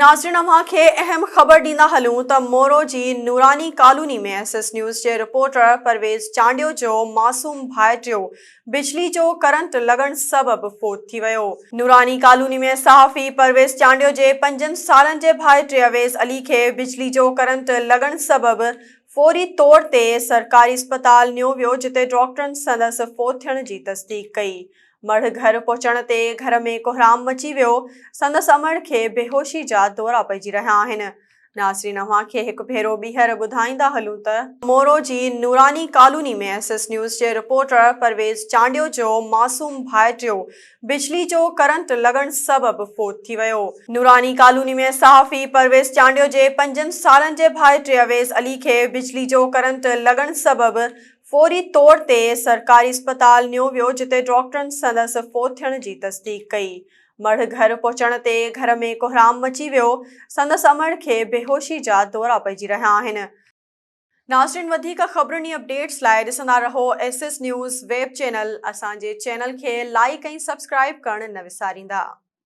ناظرين اوهان کي اهم خبر ڏيندا هلون ته مورو جي نوراني ڪالوني ۾ ايس ايس نيوز جي رپورٽر پرويز چانڊيو جو معصوم ڀائٽيو بجلي جو ڪرنٽ لڳڻ سبب فوت ٿي ويو. نوراني ڪالوني ۾ صحافي پرويز چانڊيو جي پنجن سالن جي ڀائٽي اويس علي کي بجلي جو ڪرنٽ لڳڻ سبب فوري طور تي سرڪاري اسپتال نيو ويو جتي ڊاڪٽرن سندس فوت ٿيڻ جي تصديق ڪئي. مڙهه گهر پهچڻ تي گهر ۾ ڪهرام مچي ويو، سندس امڙ کي بيهوشي جا دورا پئجي رهيا آهن. ناظرين اوهان کي هڪ ڀيرو ٻيهر ٻڌائيندا هلون ته، مورو جي نوراني ڪالوني ۾ ايس ايس نيوز جي رپورٽر پرويز چانڊيو جو معصوم ڀائٽيو بجلي جو ڪرنٽ لڳڻ سبب فوت ٿي ويو. نوراني ڪالوني ۾ صحافي پرويز چانڊيو جي پنجن سالن جي ڀائٽي اويس علي کي بجلي جو ڪرنٽ لڳڻ سبب فوري طور تي سرڪاري اسپتال نيو ويو جتي ڊاڪٽرن سندس فوت ٿيڻ جي تصديق ڪئي. مڙهه گهر پهچڻ تي گهر ۾ ڪهرام مچي ويو، سندس امڙ کي بيهوشي جا دورا پئجي رهيا آهن. ناظرين وڌيڪ خبرن ۽ اپڊيٽس لاء ڏسندا رهو S S news web channel اسان جي چينل کي لائيڪ ۽ سبسڪرائيب ڪرڻ نه وساريندا.